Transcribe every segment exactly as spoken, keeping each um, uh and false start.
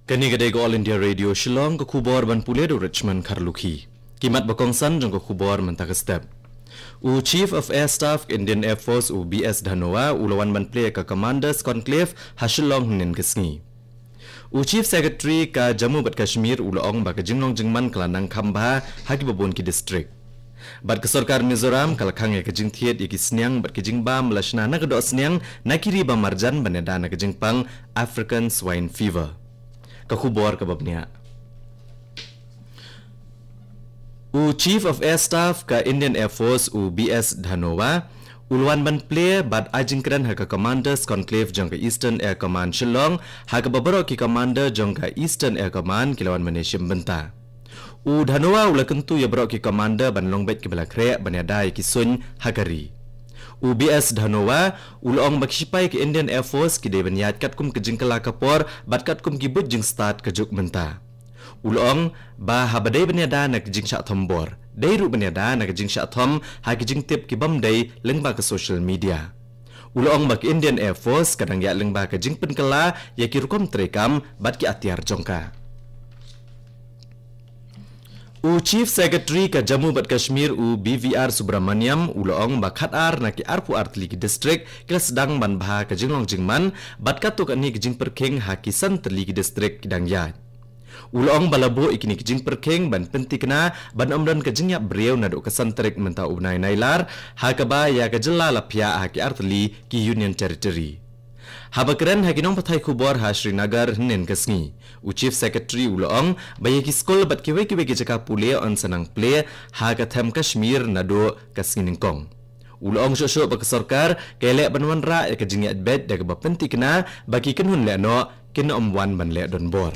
Kane ka dei ka All India Radio Shillong, ka khubor ban pule da u Richmond Kharlukhi. Ki mat ba kongsan jong ka khubor mynta ka step. U Chief of Air Staff ka Indian Air Force, u B S Dhanoa, u la wan ban plie ka Commanders Conclave ha Shillong hynnin ka sngi. U Chief Secretary ka Jammu bad Kashmir u la ong ba ka jinglong jingman ka la nang kham bha ha kiba bun ki district. Bad ka sorkar Mizoram ka la khang ïa ka jingthied ïa ki sniang bad ki jingbam ba la shna na ka doh sniang na ki ri ba marjan ban ïada na ka jingpang African Swine Fever. Ka khubor kaba bniah. U Chief of Air Staff ka Indian Air Force, u B S Dhanoa, u la wan ban plie bad ai jingkren ha ka Commanders Conclave jong ka Eastern Air Command Shillong, ha kaba baroh ki commander jong ka Eastern Air Command ki la wan ban ïashim bynta. U Dhanoa u la kyntu ïa baroh ki commander ban long beit kiba la khreh ban ïada ïa ki suiñ ha ka ri. U B S Dhanoa u la ong ba ki shipai ka Indian Air Force ki dei ban ïaid katkum ka jingkylla ka por bad katkum ki buit jingstad ka juk mynta. U la ong ba haba dei ban ïada na ka jingshah thombor, dei ruh ban ïada na ka jingshah thom ha ki jingtip ki bym dei lyngba ka social media. U la ong ba ka Indian Air Force ka dang ïaid lyngba ka jingpynkylla ïa ki rukom treikam bad ki atiar jong ka. U Chief Secretary ka Jammu bad Kashmir, u B V R Subramaniam, u la ong ba khatar na ki arphew ar tylli ki district ki la sdang ban bha ka jinglong jingman, bad katto katne ki jingpyrkhing ha ki san tylli ki district ki dang ïaid. U la ong ba la buh ïa kine ki jingpyrkhing ban pynthikna ban ym don ka jingïap briew naduh ka san tarik mynta u bnai Nailar, ha kaba ïa ka jylla la phiah ha ki ar tylli ki Union Territory. Haba kren ha ki nongpathai khubor ha Srinagar hynnin ka sngi, u Chief Secretary u la ong ba ïa ki skul bad kiwei kiwei ki jaka pule yn sa nang plie ha ka them Kashmir naduh ka sngi nyngkong. U la ong shuh shuh ba ka sorkar ka ïaleh ban wanrah ïa ka jingïaid beit da kaba pynthikna ba ki kynhun lehnoh kin ym wan ban leh donbor.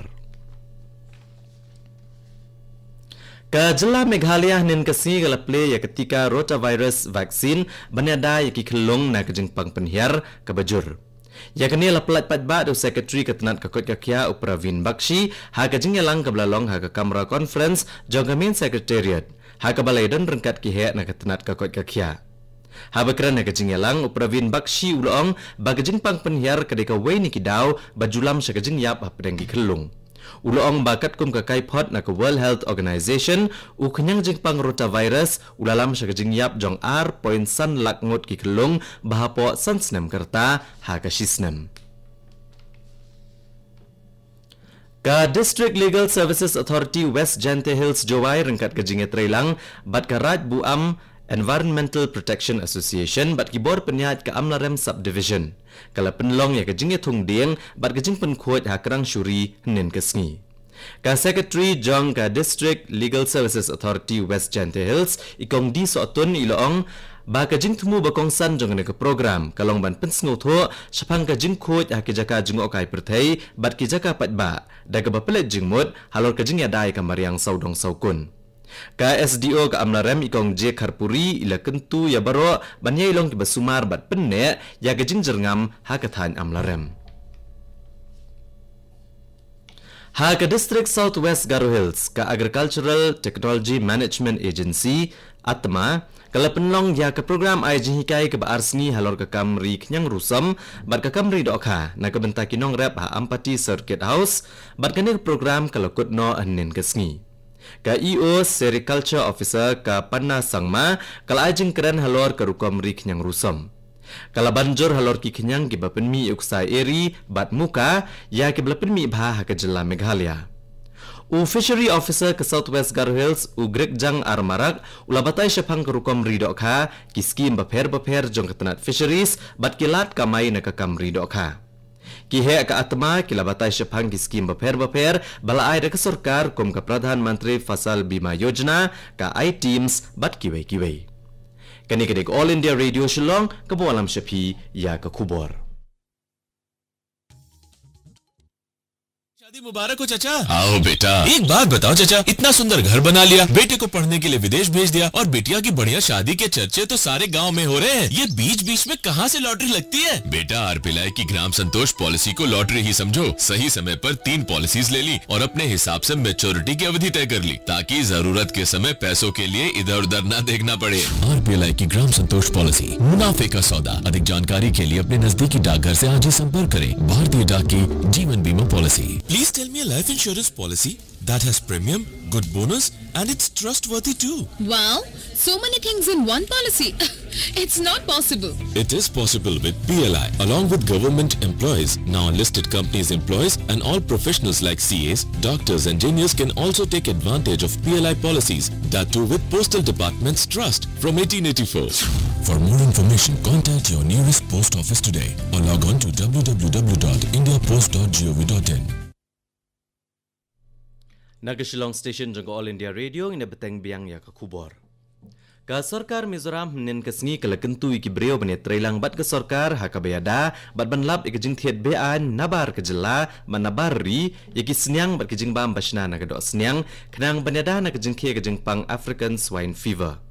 Ka jylla Meghalaya hynnin ka sngi ka la plie ïa ka tika rotavirus vaccine ban ïada ïa ki khyllung na ka jingpang pynhiar kaba jur. Ïa kane la pyllait paidbah da u Secretary ka tnat ka koit ka khiah, u Praveen Bakshi, ha ka jingïalang kaba la long ha ka kamra conference jong ka Main Secretariat, ha kaba la ïadon ryngkat ki heh na ka tnat ka koit ka khiah. Haba kren ha ka jingïalang, u Praveen Bakshi u la ong ba ka jingpang pynhiar ka dei kawei na ki daw ba ju lam sha ka jingïap hapdeng ki khyllung. U la ong ba katkum ka kaiphod na ka World Health Organization, u khñiang jingpang rotavirus u la lam sha ka jingïap jong ar point san lak ngut ki khyllung ba hapoh san snem ka rta ha ka shi snem. Ka District Legal Services Authority West Jaintia Hills Jowai ryngkat ka jingïatreilang bad ka Raid Buam Environmental Protection Association bad ki bor pynïaid ka Amlarem Subdivision ka la pynlong ïa ka jingïathung dieng bad ka jingpynkhuid ha Krang Shuri hynnin ka sngi. Ka Secretary jong ka District Legal Services Authority West Jaintia Hills, i Kong D Sohtun, i la ong ba ka jingthmu ba kongsan jong kane ka program ka long ban pynsngewthuh shaphang ka jingkhuid ha ki jaka jngohkai pyrthei bad ki jaka paidbah da kaba pynleit jingmut halor ka jingïada ïa ka mariang sawdong sawkun. Ka S D O ka Amlarem, i Kong J Kharpuri, i la kyntu ïa baroh ban ïai long kiba sumar bad pynneh ïa ka jingjyrngam ha ka thaiñ Amlarem. Ha ka District South West Garo Hills, ka Agricultural Technology Management Agency, ATMA, ka la pynlong ïa ka program ai jinghikai kaba ar sngi halor ka kam ri khñiang rusom bad ka kam ri dohkha na ka bynta ki nongrep ha Ampati Circuit House, bad kane ka program ka la kut noh hynnin ka sngi. Ka E O Sericulture Officer ka Panna Sangma ka la ai jingkren halor ka rukom ri khñiang rusom. Ka la ban jur halor ki khñiang kiba pynmih ïa u ksai eri bad muka, ïa kiba la pynmih bha ha ka jylla Meghalaya. U Fishery Officer ka South West Garo Hills, u Grikjang R Marak, u la batai shaphang ka rukom ri dohkha, ki skim bapher bapher jong ka tnat Fisheries bad ki lad kamai na ka kam ri dohkha. Ki heh ka ATMA ki la batai shaphang ki skim bapher bapher ba la ai da ka sorkar kum ka Pradhan Mantri Fasal Bima Yojana, ka iTEAMS bad kiwei kiwei. Kane ka dei ka All India Radio Shillong, kaba wallam sha phi ïa ka khubor. शादी मुबारक हो चाचा। आओ बेटा। एक बात बताओ चाचा, इतना सुंदर घर बना लिया, बेटे को पढ़ने के लिए विदेश भेज दिया और बिटिया की बढ़िया शादी के चर्चे तो सारे गांव में हो रहे हैं। ये बीच बीच में कहाँ से लॉटरी लगती है? बेटा, आरपीएलआई की ग्राम संतोष पॉलिसी को लॉटरी ही समझो। सही समय पर तीन पॉलिसीज ले ली और अपने हिसाब से मैच्योरिटी की अवधि तय कर ली, ताकि जरूरत के समय पैसों के लिए इधर उधर ना देखना पड़े। आरपीएलआई की ग्राम संतोष पॉलिसी, मुनाफे का सौदा। अधिक जानकारी के लिए अपने नजदीकी डाकघर से आज ही संपर्क करें। भारतीय डाक की जीवन बीमा पॉलिसी। Please tell me a life insurance policy that has premium, good bonus, and it's trustworthy too. Wow, so many things in one policy. It's not possible. It is possible with P L I. Along with government employees, now listed companies employees, and all professionals like C As, doctors, engineers can also take advantage of P L I policies. That too with Postal Department's trust from eighteen eighty-four. For more information, contact your nearest post office today or log on to w w w dot india post dot gov dot in. Na ka Shillong Station jong ka All India Radio, ngin ïa bteng biang ïa ka khubor. Ka sorkar Mizoram hynnin ka sngi ka la kyntu ïa ki briew ban ïa treilang bad ka sorkar ha kaba ïada bad ban lap ïa ka jingthied beaiñ nabar ka jylla bad nabar ri ïa ki sniang bad ki jingbam ba shna na ka doh sniang, khnang ban ïada na ka jingkhie ka jingpang African Swine Fever.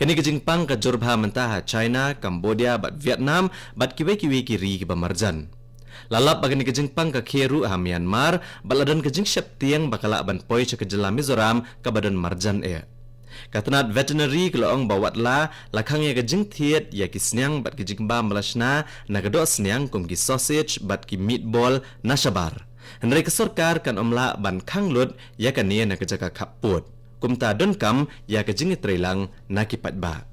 Kane ka jingpang ka jur bha mynta ha China, Cambodia bad Vietnam bad kiwei kiwei ki ri kiba marjan. La lap ba kane ka jingpang ka khie ruh ha Myanmar bad la don ka jingsheptieng ba ka lah ban poi sha ka jylla Mizoram kaba don marjan eh. Ka tnat veterinary ka la ong ba watla la khang ïa ka jingthied ïa ki sniang bad ki jingbam ba la shna na ka doh sniang kum ki sausage bad ki meatball na shabar, hynrei ka sorkar kan ym lah ban khang lut ïa kane na ka jaka khappud. Kumta donkam ïa ka jingïatreilang na ki paidbah.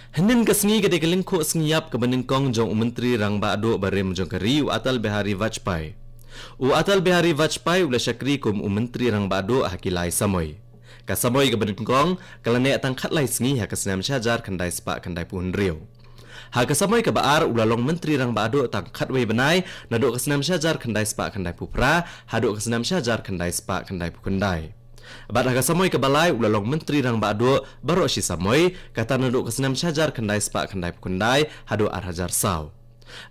Hynnin ka sngi ka dei ka lyngkhuh sngi ïap kaba nyngkong jong u Myntri Rangbah Duh barim jong ka ri, u Atal Bihari Vajpayee. U Atal Bihari Vajpayee u la shakri kum u Myntri Rangbah Duh ha ki lai samoi. Ka samoi kaba nyngkong ka la neh tang khatlai sngi ha ka snem shihajar khyndai spah khyndaiphew hynriew. Ha ka samoi kaba ar u la long Myntri Rangbah Duh tang khatwei bnai, naduh ka snem shihajar khyndai spah khyndaiphew phra haduh ka snem shihajar khyndai spah khyndaiphew khyndai. Bad ha ka samoi kaba lai u la long Myntri Rangbah Duh baroh shi samoi, kata naduh ka snem shihajar khyndai spah khyndaiphew khyndai haduh ar hajar saw.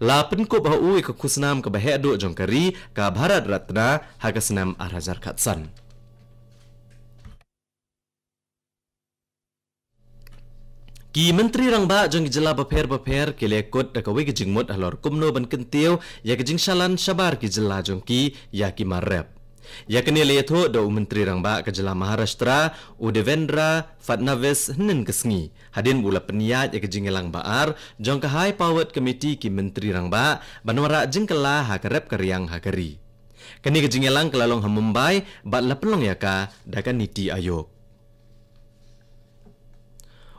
La pynkup ha u ïa ka khusnam kaba heh duh jong ka ri, ka Bharat Ratna, ha ka snem ar hajar khatsan. Ki Myntri Rangbah jong ki jylla bapher bapher ki la kut da kawei ka jingmut halor kumno ban kyntiew ïa ka jingshalan shabar ki jylla jong ki ïa ki mar rep. Ïa kane la ïathuh da u Myntri Rangbah ka jylla Maharashtra, u Devendra Fadnavis, hynnin ka sngi, hadien ba u la pynïaid ïa ka jingïalang ba ar jong ka High Powered Committee ki Myntri Rangbah ban wanrah jingkylla ha ka rep ka riang ha ka ri. Kane ka jingïalang ka la long ha Mumbai bad la pynlong ïa ka da ka NITI Aayog.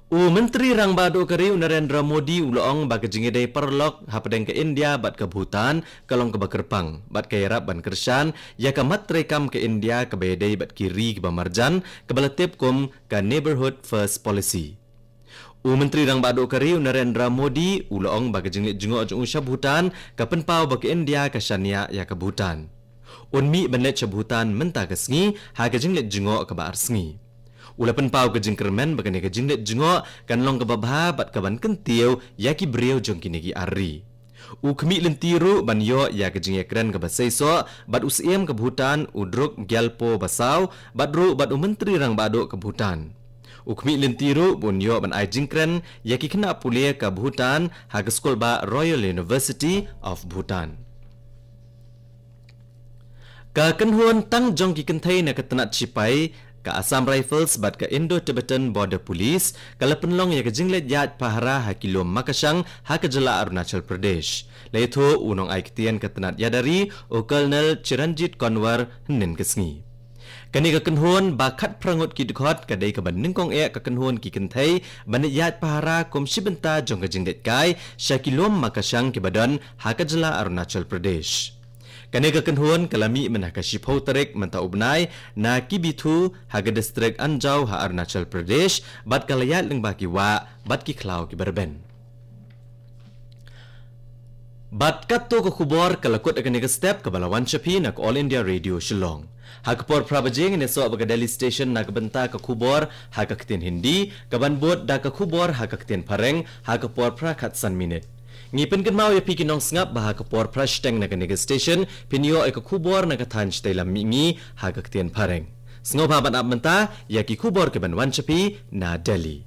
U Myntri Rangbah Duh ka ri, u Narendra Modi, u la ong ba ka jingïadei paralok hapdeng ka India bad ka Bhutan ka long kaba kyrpang bad ka ïarap ban kyrshan ïa ka mat treikam ka India kaba ïadei bad ki ri kiba marjan, kaba la tip kum ka Neighbourhood First Policy. U Myntri Rangbah Duh ka ri, u Narendra Modi, u la ong ba ka jingleit jngoh jong u sha Bhutan ka pynpaw ba ka India ka shaniah ïa ka Bhutan. Un mih ban leit sha Bhutan mynta ka sngi ha ka jingleit jngoh kaba ar sngi. U la pynpaw ka jingkyrmen ba kane ka jingleit jngoh kan long kaba bha bad kaban kyntiew ïa ki briew jong kine ki ar ri. U khmih lynti ruh ban ïoh ïa ka jingïakren kaba seisoh bad u Syiem ka Bhutan, u Druk Gyalpo Basaw, bad ruh bad u Myntri Rangbah Duh ka Bhutan. U khmih lynti ruh ba un ïoh ban ai jingkren ïa ki khynnah pule ka Bhutan ha ka skulbah Royal University of Bhutan. Ka kynhun tang jong ki kynthei na ka tnat shipai, ka Assam Rifles bad ka Indo-Tibetan Border Police, ka la pynlong ïa ka jingleit ïaid pahara ha ki lum Makashang ha ka jylla Arunachal Pradesh. La ïathuh u nongai ktien ka tnat ïada ri, u Colonel Chiranjit Konwar, hynnin ka sngi. Kane ka kynhun ba khatphra ngut ki dkhot ka dei kaba nyngkong eh ka kynhun ki kynthei ban ïaid pahara kum shi bynta jong ka jingleit kai sha ki lum Makashang kiba don ha ka jylla Arunachal Pradesh. Kane ka kynhun ka la mih mynha ka shiphew tarik mynta u bnai na Kibithu ha ka distrik Anjaw ha Arunachal Pradesh bad ka la ïaid lyngba ki wah bad ki khlaw kiba rben. Bad katto ka khubor ka la kut ha kane ka step kaba la wan sha phi na ka All India Radio Shillong. Ha ka por phra baje ngin ïasoh bad ka Delhi Station na ka bynta ka khubor ha ka ktien Hindi, kaban bud da ka khubor ha ka ktien Phareng ha ka por phra khatsan minit. Ngi pynkynmaw ïa phi ki nongsngap ba ha ka por phra shiteng na kane ka station phin ïoh ïa ka khubor na ka thaiñ Shatei Lam Mihngi ha ka ktien Phareng. Sngewbha ban ap mynta ïa ki khubor kiban wan sha phi na Delhi.